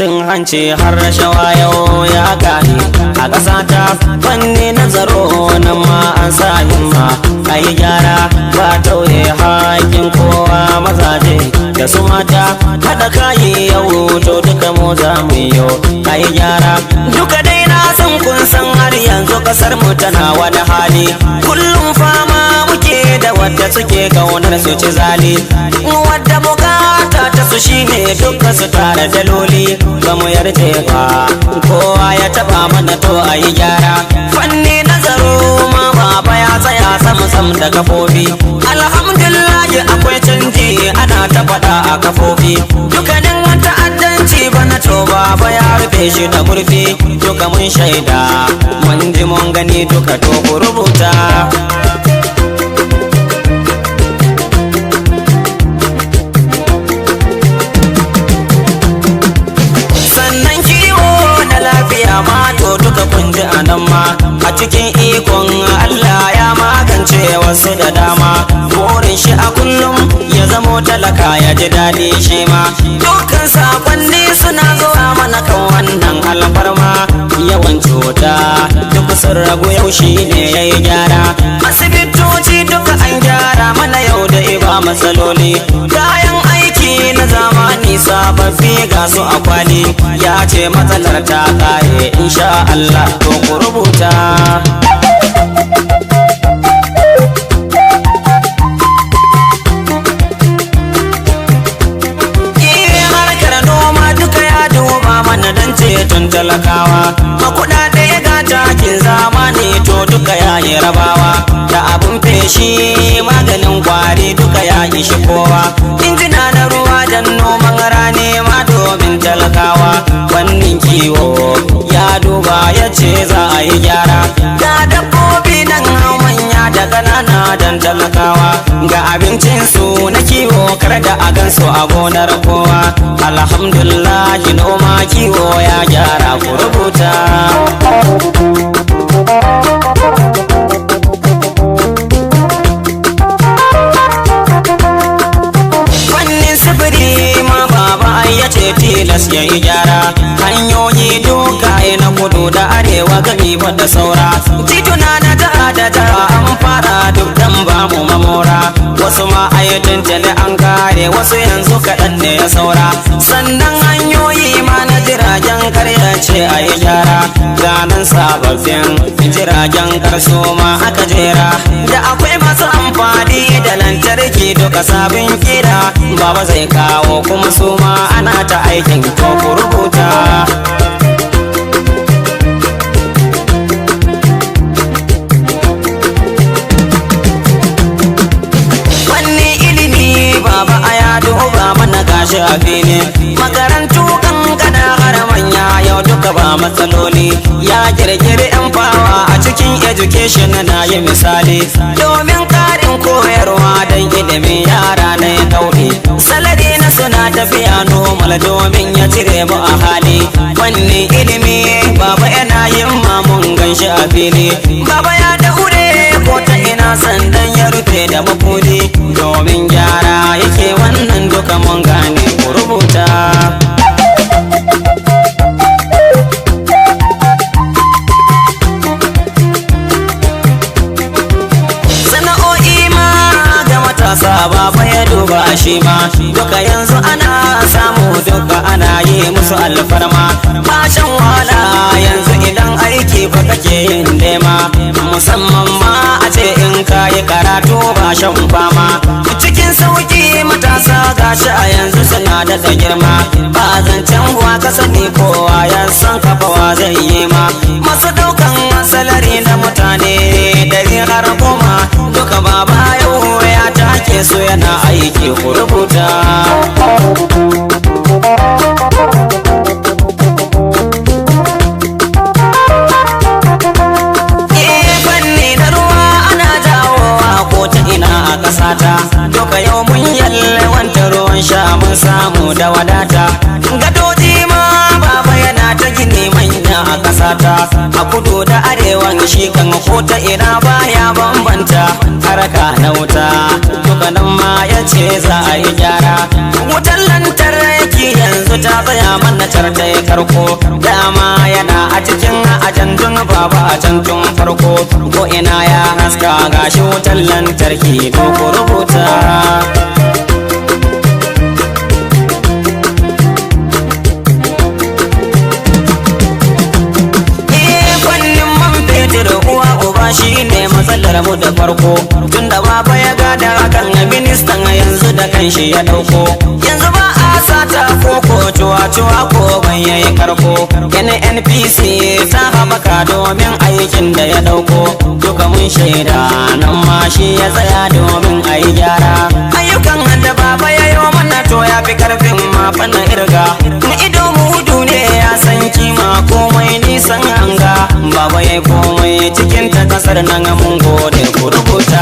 Cin hanci har rashawa yau ya gane a ƙasa ta. Fanni na tsaro nan ma an sa himma, a yi gyara ba tauye haƙƙin kowa. Mazaje da su mata, haɗa kayi yau to duka mu za mu yi a yi gyara. Duka dai na san kun san har yanzu ƙasar mu tana wani hali. Kullum fama muke da wadda suke kaunar su ci zali, wadda bukata ta su shine duka su tara daloli. Ba mu yarje ba, kowa ya taba mana, to a yi gyara. Fanni nazaro ma baba ya tsaya sam sam da kafofi. Alhamdulillah, akwai canji, ana ta faɗa a kafofi. Dukkanin ta'addanci bana to baba ya rufe shi da murfi. Duka mun shaida, mun ji, mun gani duka, to ku rubuta. Sannan kiwo na lafiya ma to duka kun ji a nan ma, a cikin ikon Allah ya magance wasu da dama. Burin shi a kullum ya zamo talaka ya ji daɗi shi ma. Dukkan sakonni suna zuwa mana kan wannan alfarma. Yawan cuta duk sun ragu yau, shi ne ya yi gyara. Asibitoci duka an gyara mana yau da iba matsaloli. Kayan aiki na zamani sababbi ga su a kwali. Ya ce matsalar ta kare, insha Allah, to ku rubuta. Harkar noma duka ya duba mana don ceton talakawa. A kuɗaɗe ga takin zamani to duka ya yi rabawa, da abun feshi, maganin kwari, duka ya ishi kowa. Injina na ruwa don noman rani ma domin talakawa. Wannan kiwo ya duba, ya ce za a yi gyara. Ga dabbobi nan hau manya da ƙanana don talakawa, ga abincinsu na kiwo, kar da a gansu a gonar kowa. Alhamdulillah, noma kiwo ya gyara, ku rubuta. Fannin sufuri ma baba ya ce tilas ya yi gyara. Hanyoyi duka na kudu da arewa gami da saura. Tituna na jiha da jiha an fara duk dan ba mu mamora. Wasu ma ayyukan tale an kare, wasu yanzu kaɗan ne ya saura. Sannan hanyoyi ma na jiragen karya ce a yi gyara. Ganin sababbin jiragen karso ma aka jera, da akwai masu amfani da lantarki duka sabin kira. Baba zai kawo, kuma su ma ana ta aikin, to ku rubuta. Fanni ilimi baba a ya duba mana, gashi a fili. Makarantu kankana har manya yau duka ba matsaloli. Ya kirkiri yan fawa a cikin education, na yi misali domin karin koyarwa don ilimin yara na ya kauri. Salary na suna tafiya normal domin ya cire mu a hali. Fanni ilimi baba yana yin mamun ganshi a fili. Baba ya daure ko ta ina, sandan ya rufe da mafudi domin gyara yake wannan, duka mun gane, ku rubuta. Sana'o'i ma ga matasa baba ya duba shi ma, duka yanzu ana samu, duka ana yi musu alfarma. Ba shan wahala yanzu idan aiki ba kake yin nema, musamman ma a ce in ka yi karatu, ba shan fama. Cikin sauki matasa gashi a yanzu suna da girma. Ba zancen wa ka sani, kowa ya san kafawa zai yi ma. Masu daukan salary na mutane 100 har 10 duka baba yau ya take su, yana aiki, ku rubuta. Fanni na ruwa ana jawowa ko ta ina a ƙasata. Duka yau mun yalwanta, ruwan sha mun samu da wadata. Gadoji ma baba yana ta gini manya a ƙasata, a kudu da arewan, shi kan ko ta ina baya bambanta. Harka na wuta duka nan ma ya ce za a yi gyara. Wutar lantarki Lantarki yanzu ta tsaya mana carta ya karko. Dama yana a cikin ajandun Baba a can tun farko. Ko ina ya haska, gashi wutar lantarki, to ku rubuta. Fannin man fetur, uwa uba shi ne matsalar mu da farko. Tunda Baba ya gada hakan, ministan yanzu da kanshi ya dauko. Yanzu ba a sata ko ko cuwa-cuwa ko ban yayi karko. NNPC ta haɓaka domin aikin da ya dauko. Duka mun shaida, nan ma shi ya tsaya domin a yi gyara. Ayyukan da Baba ya yi mana, to ya fi karfin ma fannin irga. Ido mudu ne, ya san kima, komai nisan hanga. Baba ya komai cikin ta kasar nan, mun gode, ku rubuta.